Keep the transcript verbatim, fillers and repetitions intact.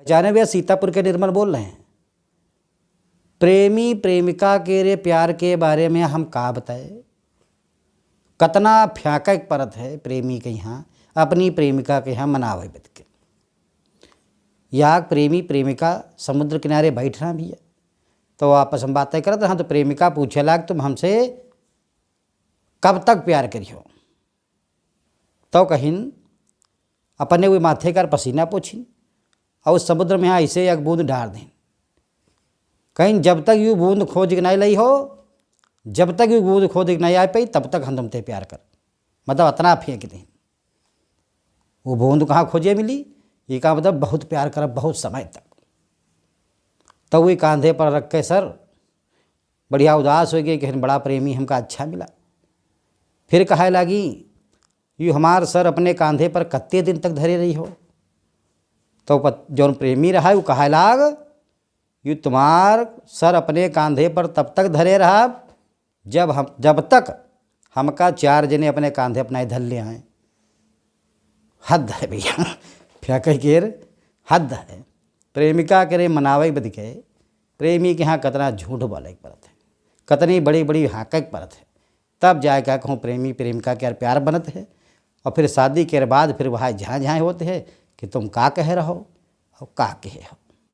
जाने भैया, सीतापुर के निर्मल बोल रहे हैं। प्रेमी प्रेमिका के रे प्यार के बारे में हम का बताए, कतना फ्याँके के परत है प्रेमी के यहाँ, अपनी प्रेमिका के यहाँ मनावे बद के। या प्रेमी प्रेमिका समुद्र किनारे बैठ रहा भैया, तो आपस में बातें करत रहा, तो प्रेमिका पूछे लाग, "तुम हमसे कब तक प्यार करियो?" तो कहिन, अपने वे माथे कर पसीना पोछिन और समुद्र में यहाँ ऐसे एक बूंद डार देन। कहिन, "जब तक यू बूंद खोज के नहीं लई हो, जब तक यू बूंद खोज के नहीं आ पाई, तब तक हम तुमते प्यार कर।" मतलब, अतना फेंक देन। वो बूंद कहाँ खोजे मिली? ये का मतलब, बहुत प्यार करब, बहुत समय तक। तब वे कांधे पर रख के सर बढ़िया उदास हो गए कि बड़ा प्रेमी हमका अच्छा मिला। फिर कहे लागी, "यू हमार सर अपने कांधे पर कत्ते दिन तक धरे रही हो?" तो पत-, जौन प्रेमी रहा, वो कहे लाग, "यू तुम्हार सर अपने कांधे पर तब तक धरे रहा, जब हम, जब तक हमका चार जने अपने कांधे अपना धर ले आए।" हद है भैया, क्या कह के रे, हद है। प्रेमिका के रे मनावे बद के प्रेमी के यहाँ कतना झूठ बोले के परत है, कतनी बड़ी बड़ी हाँके के परत है, तब जाए का कहूँ प्रेमी प्रेमिका के यार प्यार बनत है। और फिर शादी के बाद फिर वहाँ झाँ झाँ होत है कि तुम का कह रहो और का कहे हो।